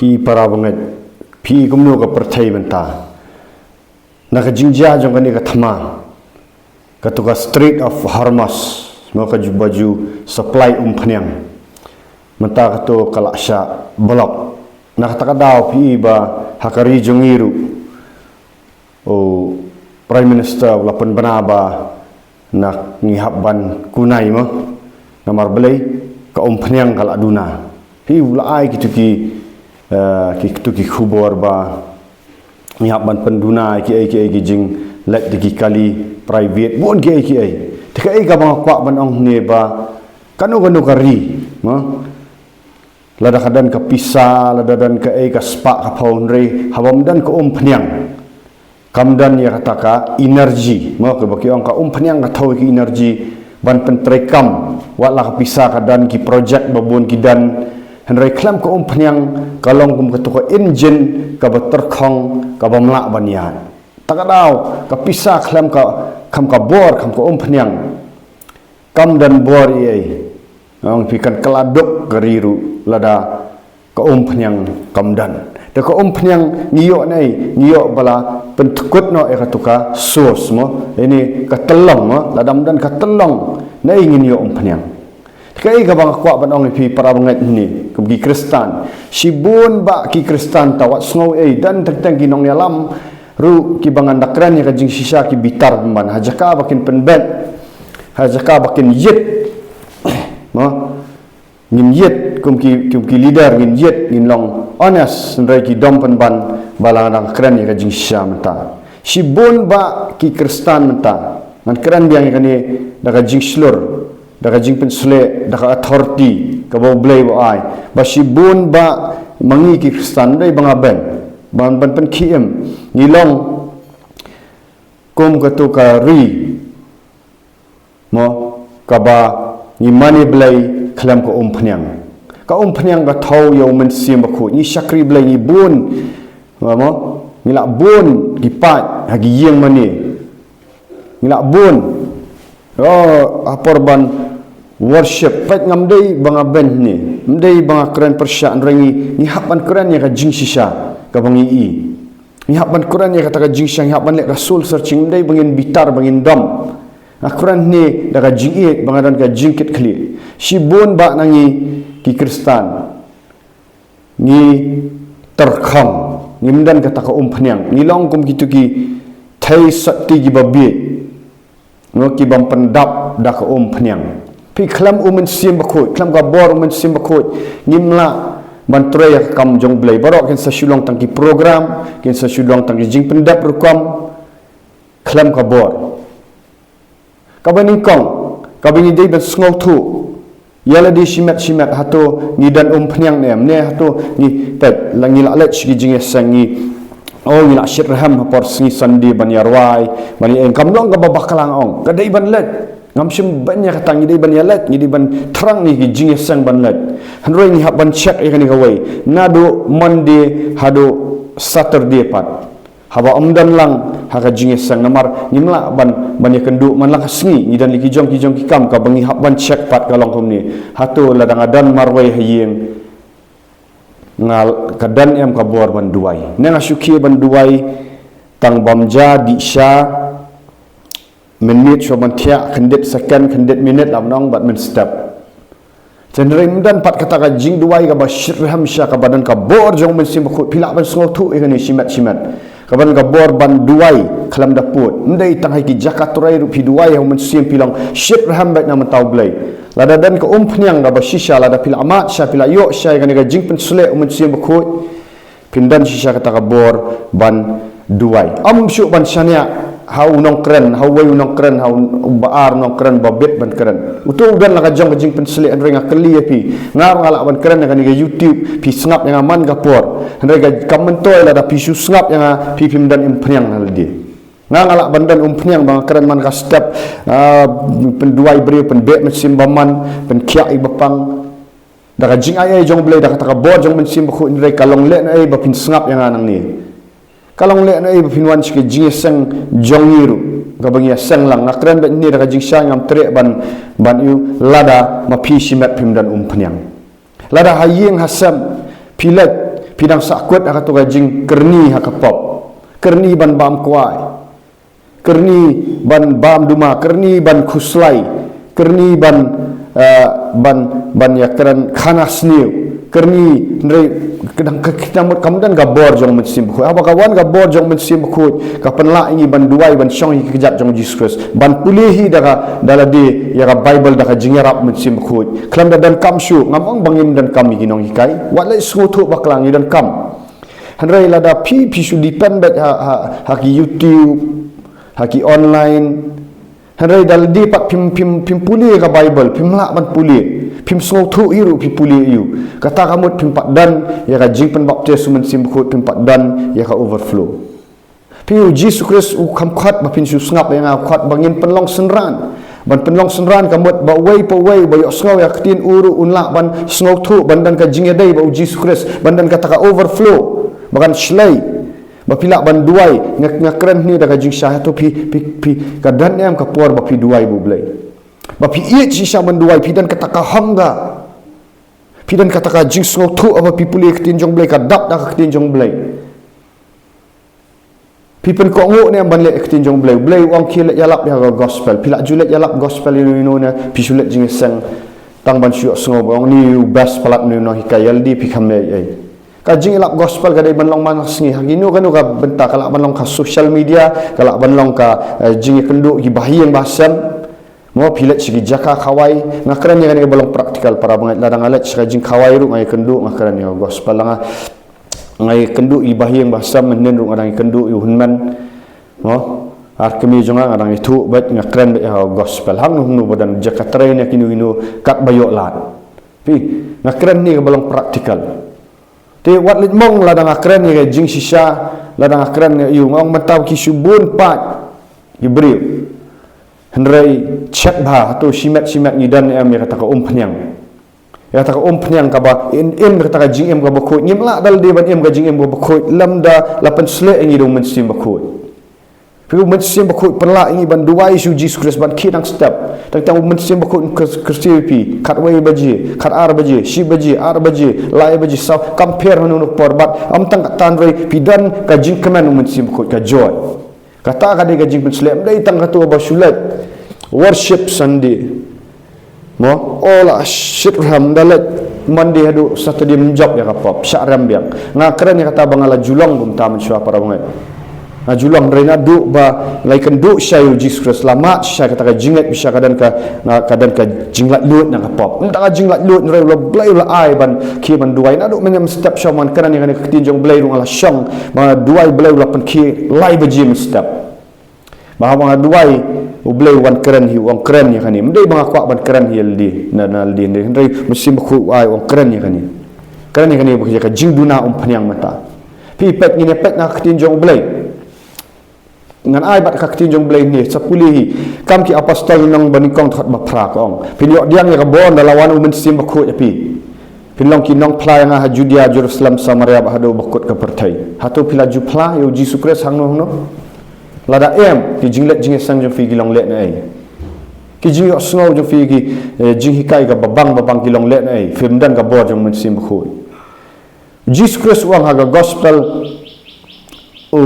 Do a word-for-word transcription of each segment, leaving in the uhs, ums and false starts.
I para bangeit, phi i kumno ka pyrthei mynta. Na ka jingjia jong kane ka thma, kato ka Strait of Hormuz, mo, ka ju ba ju supply umphniang. Mynta kato ka la shah block. Na kata ka daw phi i ba ha ka ri jong ngi ruh, u Prime Minister u la pynbna ba na ngi hap ban kunai mo. Namar balei? Ka umphniang ka la duna. Phi u la ai kitu ki, eh, kitu ki khubor ba ngi hap ban pynduna ki ei ki ei ki jingleit da ki kali private, bun ki ei ki ei. Te ka ei kaba nga kwah ban ong ne ba kano kano ka ri mo, lada ka don ka pisa, lada don ka ei ka spah ka phew, hynrei haba ym don ka umphniang, kam don ïa kata ka energy mo, kaba ki ong ka umphniang ka thew ïa ka energy ban pyntreikam. Wat la ka pisa ka don, ki project ba bun ki don, hynrei khlem ka umphniang ka long kum kato ka engine kaba tyrkhong, kaba ym lah ban ïaid. Ta ka daw, ka pisa khlem ka, khlem ka bor, khlem ka umphniang, kam don bor ei ei. Ong phi, kan kylla duk ka ri ruh lada ka umphniang kam don. Te ka umphniang ngi ïoh ne, ngi ïoh ba la pynthikut noh ïa kato ka source mo, ïa kane ka tyllong mo, lada ym don ka tyllong, naei ngin ïoh umphniang. Te ka ei kaba nga kwah ban ong ïa phi para bangeit ne, kum ki Khristan. Shibun ba ki Khristan, te wat sngew ei, don teng teng ki nongïalam ruh kiba ngan da kren ïa ka jingshisha ki bitar pynban. Ha jaka ba kin pynbeit, ha jaka ba kin ïit mo, ngin ïit kum ki, kum ki leader, ngin ïit, ngin long honest, hynrei ki dom pynban ba la ngan da kren ïa ka jingshisha mynta. Shibun ba ki Khristan mynta, ngan kren biang ïa kane da ka jingshlur, da ka jingpynshlur, da ka authority kaba U Blei u ai, ba shibun ba ma ngi ki Khristan, ym dei ba nga beiñ, ban, ban pynkhie im, ngi long kum kato ka ri mo, kaba ngi mane Blei khlem ka umphniang. Ka umphniang ka thew ïa U Mynsiem Bakhuid. Ngi shakri Blei, ngi bun, mo, ngi la bun ki paid ha ki ïing mane. Ngi la bun, oh, ha por ban worship. Peit, ngam dei ba nga beiñ ne, ym dei ba nga kren pyrshah, hynrei ngi, ngi hap ban kren ïa ka jingshisha kaba ngi i. Ngi hap ban kren ïa kata ka jingshisha, ngi hap ban leh ka soul searching, ym dei ba ngin bitar, ba ngin dom. Nga kren ne da ka jingïeit, ba nga don ka jingkitkhlieh. Shibun ba na ngi ki Khristan, ngi tyrkhong, ngim don kata ka umphniang, ngi long kum kitu ki thei sotti kiba bieit, mo, ki bym pyndap da ka umphniang. Phi, khlem U Mynsiem Bakhuid, khlem ka bor U Mynsiem Bakhuid, ngim lah ban trei ïa ka kam jong U Blei. Baroh kin sa shu long tang ki program, kin sa shu long tang ki jingpyndep rukom, khlem ka bor. Kaba nyngkong, kaba ngi dei ban sngewthuh ïa lade shimet shimet, hato ngi don umphniang ne em, ne hato ngi, peit, la ngi la leit sha ki jingïaseng, ngi, oh, ngi la shit rhem ha por sngi Sunday ban ïarwai, ban ïa, kam long kaba bakla, nga ong, ka dei ban leit. Ngam shym beiñ ïa kata, ngi dei ban ïaleit, ngi dei ban thrang ïa ki jingïaseng ban leit. Hynrei ngi hap ban check ïa kane kawei, naduh Monday haduh Saturday pat. Haba ym don lang ha ka jingïaseng, namar ngim lah ban, ban ïakynduh man la ka sngi, ngi don la ki jong ki jong ki kam kaba ngi hap ban check pat, ka long kumne. Hato lada nga don marwei ha ïing, nga, ka don em ka bor ban duwai? Ne nga shu khie ban duwai tang bam ja dih sha, mynmiet shuwa ban thiah, khyndiat second, khyndiat minit, la nong bad mynstep. Hynrei ym don pat kata ka jingduwai kaba shit rhem sha, kaba don ka bor jong U Mynsiem Bakhuid. Phi lah ban sngewthuh ïa kane shimet shimet, kaba don ka bor ban duwai khlem da pud. Ym dei tang ha ki jaka trei ruh phi duwai ha U Mynsiem, phi long shit rhem beit na mynta U Blei. Lada don ka umphniang kaba shisha, lada phi la mad sha, phi la ïoh sha ïa kane ka jingpynshlur U Mynsiem Bakhuid, phin don shisha kata ka bor ban duwai. Ym shuh ban shaniah ha u nongkren, ha uwei u nongkren, ha u ba ar nongkren ba bit ban kren. Uto u don la ka jong ka jingpynshlur, hynrei nga kylli ïa phi. Nga ruh nga lah ban kren ha kane ka YouTube, phi sngap ïa nga man ka por. Hynrei ka, kam myntoi, lada phi shu sngap ïa nga, phi phim don umphniang na lade. Nga, nga lah ban don umphniang ba nga kren man ka step, ah, pynduwai briew, pynbeh mynsiem bymman, pynkhiah ïa ki bapang. Da ka jingai ei jong U Blei, da kata ka bor jong U Mynsiem Bakhuid, hynrei ka long lehnohei ba phin sngap ïa nga nangne? Ka long lehnohei ba phin wan sha ka jingïaseng jong ngi ruh, kaba ngi ïaseng lang? Nga kren beit hangne da ka jingsngew, ngam treh ban, ban ïoh, lada ma phi shimet phim don umphniang. Lada ha ïing ha sem phi leit, Phi dang sahkut ha kato ka jingkyrni ha ka pop. Kyrni ban bam kwai. Kyrni ban bam duma, kyrni ban khuslai, kyrni ban, eh, ban, ban ïakren khana sniew. Kyrni, hynrei ka dang ka, ka dang mut kam don ka bor jong u Mynsiem Bakhuid. Haba ka wan ka bor jong u Mynsiem Bakhuid, ka pynlah ïa ngi ban duwai, ban shong ïa ki kjat jong u Jisu Khrist. Ban pule hi da ka, da lade ïa ka Baibl, da ka jingïarap u Mynsiem Bakhuid. Khlem da donkam shuh, ngam ong ba ngim donkam ïa ki nonghikai. Wat leh sngewthuh bakla, ngi donkam. Hynrei lada phi, phi shu depend beit ha, ha, ha ki YouTube, ha ki online. Hynrei da lade pat phim, phim, phim pule ka Baibl, phim lah ban pule. Phim sngewthuh hi ruh phi pule ïa u. Kata ka mut phim pat don ïa ka jingpynbaptis u Mynsiem Bakhuid, phim pat don ïa ka overflow. Phi, u Jisu Khrist u kham khot ba phin shu sngap ïa nga, u khot ba ngin pynlong synran. Ban pynlong synran ka mut ba uwei pa uwei ba ïohsngew ïa ka ktien u ruh un lah ban sngewthuh, ban don ka jingïadei bad u Jisu Khrist, ban don kata ka overflow, ba kan shlei. Ba phi lah ban duwai, nga, nga kren hangne da ka jingshai, hato phi, phi, phi, ka don em ka por ba phi duwai bad u Blei? Ba phi ïeit shisha ban duwai, phi don kata ka hunger. Phi don kata ka jingsngewthuh haba phi pule ïa ka ktien jong u Blei, ka dap da ka ktien jong u Blei. Phi pynkohnguh ne em ban leh ïa ka ktien jong u Blei? U Blei u ong khie leit ïalap ïa ka gospel. Phi la ju leit ïalap gospel ïa uno uno ne, phi shu leit jingïaseng tang ban shu ïohsngew ba u ong une u best palat, uno uno hikai, ïa lade phi kham leh ei ei. Ka jingïalap gospel ka dei ban long man la ka sngi. Ha kino kano ka bynta, ka lah ban long ka social media, ka lah ban long ka, eh, jingïakynduh ïa ki bahaïing bahasem. Mo, phi leit sha ki jaka khawai. Nga kren ïa kane kaba long practical, para bangeit. Lada nga leit sha ka jingkhawai ruh nga ïakynduh, nga kren ïa ka gospel. Lada nga, nga ïakynduh ïa ki bahaïing bahasem, mynhynnin ruh nga dang ïakynduh ïa u hynmen. Mo, ar kmie jong nga, nga dang ïathuh beit, nga kren beit ïa ka gospel. Hangno hangno ba don jaka trei ne kino kino, katba ïoh lad. Phi, nga kren hangne kaba long practical. Te wat leit mong lada nga kren ïa ka jingshisha, lada nga kren ïa u, nga ong mynta ki shu bun pat ki briew. Hynrei check bha, hato shimet shimet ngi don em ïa kata ka umphniang. Ïa kata ka umphniang kaba im, im ïa kata ka jingim kaba khuid. Ngim lah da lade ban im ka jingim kaba khuid lymda la pynsleh ïa ngi da u Mynsiem Bakhuid. Phi, u Mynsiem Bakhuid pynlah ïa ngi ban duwai sha u Jisu Khrist ban khie dang step. Tang tang u Mynsiem Bakhuid un kyr-, kyrsiew ïa phi. Khatwei baje, khatar baje, shi baje, ar baje, lai baje, saw, kam pher hangno hangno por bad ym tang kata hynrei phi don ka jingkmen u Mynsiem Bakhuid, ka joy. Kata ka dei ka jingpynsleh, ym dei tang kato ba shu leit Worship Sunday. Mo, o la shit rem da leit Monday haduh Saturday, ym jop ïa ka pop, shah rem biang. Nga kren ïa kata ba nga la ju long kumta mynshuwa, para bangeit. Nga ju long, hynrei naduh ba nga ïakynduh sha ïa u Jisu Khrist, la mad shisha kata ka jingngeit, shisha ka don ka, nga, ka don ka jinglaitluid na ka pop. Ym tang ka jinglaitluid, hynrei u la, Blei u la ai ban khie ban duwai. Naduh mynne mynstep shuwa ba ngan kren ïa kane ka ktien jong u Blei ruh nga la shong, ba nga duwai, Blei u la pynkhie lai baje mynstep. Ba haba nga duwai, u Blei u wan kren hi, u ong kren ïa kane. Ym dei ba nga kwah ban kren hi ïa lade, na, na lade, hynrei, hynrei u Mynsiem Bakhuid u ai, u ong kren ïa kane. Kren ïa kane, ba ka jingduna umphniang mynta. Phi, peit, ngin ïa peit na ka ktien jong u Blei. Ngan ai bad ka ktien jong u Blei hangne, sa pule hi. Kam ki Apostol, lynnong banyngkong, dkhot ba phra, ka ong: Phin ïoh pdiang ïa ka bor ynda la wan u Mynsiem Bakhuid ïa phi. Phin long ki nongphla ïa nga ha Judia, Jerusalem, Samaria bad haduh ba kut ka pyrthei. Hato phi la ju phla ïa u Jisu Khrist hangno hangno? Lada em, ki jingleit jingïaseng jong phi ki long lehnohei. Ki jingïohsngew jong phi, ki, eh, jinghikai kaba bang ba bang ki long lehnohei. Phim don ka bor jong u Mynsiem Bakhuid. U Jisu Khrist u ong ha ka gospel u,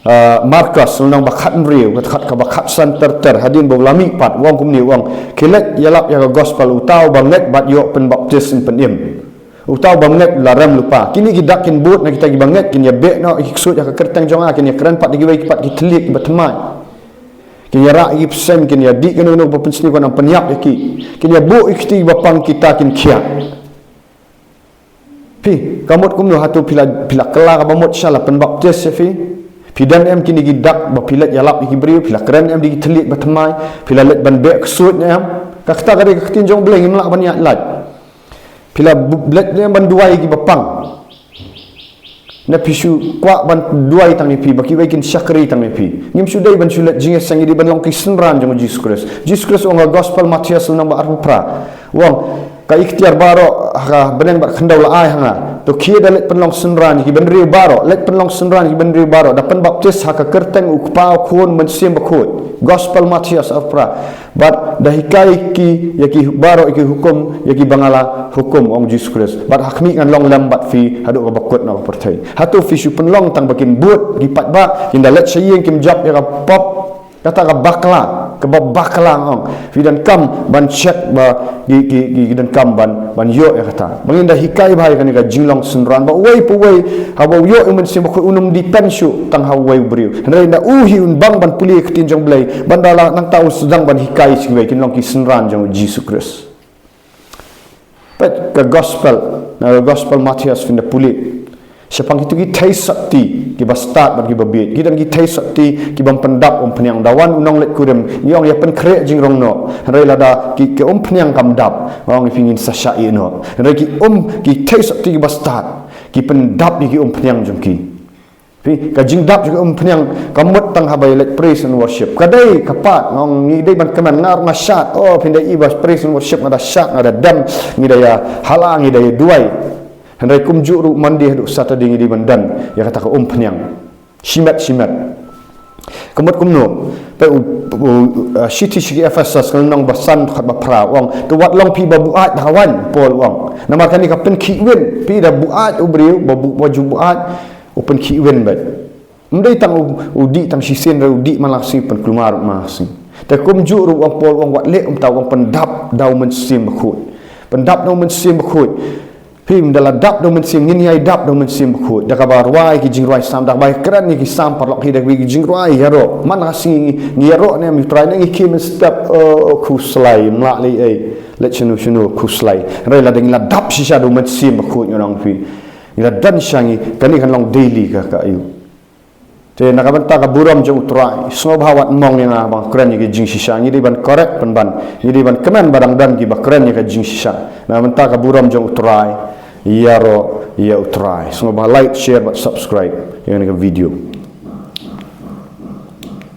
ah, Markos, lynnong ba khathynriew, ka dkhot kaba khatsan ter ter, hadien ba u la mih pat, u ong kumne, u ong: Khie leit ïalap ïa ka gospel, uta uba ngeit bad ïoh pynbaptis un pynim. Uta uba ngeit u la rem lypa. Kine ki dak kin bud na kita kiba ngeit, kin ïabeh noh ïa ki ksuid ha ka kyrteng jong nga, kin ïakren pat da kiwei pat ki thylliej kiba thymmai. Kin ïarah ïa ki bseiñ, kin ïadih kano kano ba pynsniew, kan ym pynïap ïa ki. Kin ïabuh ïa kito kiba pang, kita kin khiah. Phi, ka mut kumno? Hato phi la, phi la kylla kaba mut shisha, la pynbaptis ïa phi? Phi don em kine ki dak ba phi leit ïalap ïa ki briew, phi la kren em da ki thylliej ba thymmai, phi la leit ban beh ksuid ne em? Ka, kata ka dei ka ktien jong u Blei, ngim lah ban ïaid lait. Phi la bu-, leit ne em ban duwai ïa kiba pang? Ne phi shu kwah ban duwai tang ïa phi, ba kiwei kin shakri tang ïa phi? Ngim shu dei ban shu leit jingïaseng, ngi dei ban long ki synran jong u Jisu Khrist. Jisu Khrist u ong ha gospel Mathaios lynnong ba arphew phra, u ong: Ka iktiar baroh ha ka bneng bad khyndew la ai ha nga. To khie da leit pynlong synran ïa ki bynriew baroh, leit pynlong synran ïa ki bynriew baroh, da pynbaptis ha ka kyrteng U Kpa, U Khun, Mynsiem Bakhuid. Gospel Mathaios arpra. Bad da hikai ki ïa ki baroh ïa ki hukum, ïa ki ba nga la hukum, ong Jisu Khrist. Bad ha khmih ngan long lem bad phi haduh kaba kut na ka pyrthei. Hato phi shu pynlong tang ba kin bud, ki paidbah, kin da leit sha ïing, kim jop ïa ka pop, kata ka bakla, kaba bakla, ong. Phi donkam ban check ba ki, ki, ki, ki donkam ban, ban ïoh ïa kata. Ba ngin da hikai bha ïa kane ka jinglong synran ba uwei pa uwei, haba u ïoh ïa u Mynsiem Bakhuid, un ym depend shuh tang ha uwei u briew. Hynrei da u hi un bang ban pule ïa ka ktien jong U Blei, bad da la nangta un sdang ban hikai sha kiwei, kin long ki synran jong U Jisu Khrist. Peit ka gospel, na ka gospel Mathaios phin da pule. Shaphang kito ki theisotti, kiba stad bad kiba bieit. Ki don ki theisotti, ki bym pyndap umphniang. Da wan u nongleit kurim, ngi ong ïa pynkhreh jingrong noh. Hynrei lada ki, ki umphniang kam dap, nga ong ïa phi, ngin sa shah ïeh noh. Hynrei ki um, ki theisotti kiba stad, ki pyndap ïa ki umphniang jong ki. Phi, ka jingdap jong ka umphniang kam mut tang haba ïa leit praise and worship. Ka dei, ka pat, nga ong, ngi dei ban kmen, nga ruh nga shad. Oh, phin da i ba praise and worship, nga da shad, nga da dem, ngi da ïa hala, ngi da ïa duwai. Hynrei kumjuh ruh Monday haduh Saturday ngi dei ban don ïa kata ka umphniang. Shimet, shimet. Ka mut kumno? Peit u, u, uh, shithi sha ki Ephesus, ka lynnong ba san, dkhot ba phra, u ong, to wat long phi ba buaid ha ka waiñ, Paul u ong. Namar kane ka pynkhih win, phi da buaid u briew, ba bu, ba ju buaid, u pynkhih win bad. Ym dei tang u, u dih tang shisien, hynrei u dih man la ka sngi, pynkulmar man la ka sngi. Te kumjuh ruh u ong Paul, u ong wat leh kumta, u ong pyndap da u Mynsiem Bakhuid. Pyndap da u Mynsiem Bakhuid. Phi, ynda la dap da u Mynsiem, ngin ïai dap da u Mynsiem Bakhuid. Da kaba rwai ki jingrwai Salm, da kaba kren ïa ki Salm paralok hi, da kaba ki jingrwai ïaroh. Man la ka sngi ngi, ngi ïaroh ne em ïa u Trai, ne ngi khie mynstep, oh, khuslai, ym lah lei ei. Leit shano shano khuslai. Hynrei lada ngi la dap shisha da u Mynsiem Bakhuid, ngan ong ïa phi. Ngi la don shisha, ngi, kane kan long daily ka, ka aïu. Te na ka bynta ka burom jong u Trai, sngewbha wat mong ïa nga ba nga kren ïa ki jingshisha, ngi dei ban correct pynban, ngi dei ban kmen ba dang don kiba kren ïa ka jingshisha. Na ka bynta ka burom jong u Trai, ïaroh ïa u Trai. Sngewbha like, share bad subscribe ïa kane ka video.